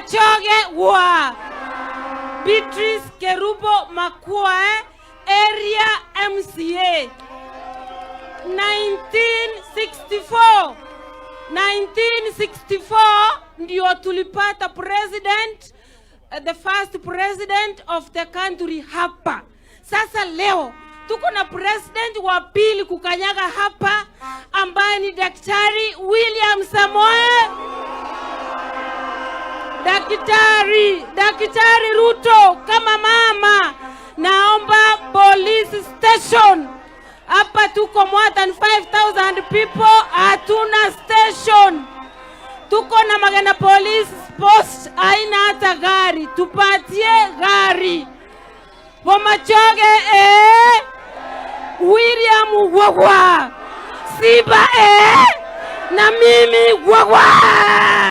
Bomachoge wa Beatrice Kerubo Makwae, area MCA. 1964, 1964 ndio tulipata president, the first president of the country hapa. Sasa leo tuko na president wa pili kukanyaga hapa ambaye ni Daktari William Samoei. Daktari Ruto, kama mama, naomba police station hapa. Tuko more than 5000 people, hatuna station. Tuko na Magena Police Post, haina hata gari, tupatie gari. Bomachoge eh, William Gwagwa Simba eh, na mimi Gwagwa.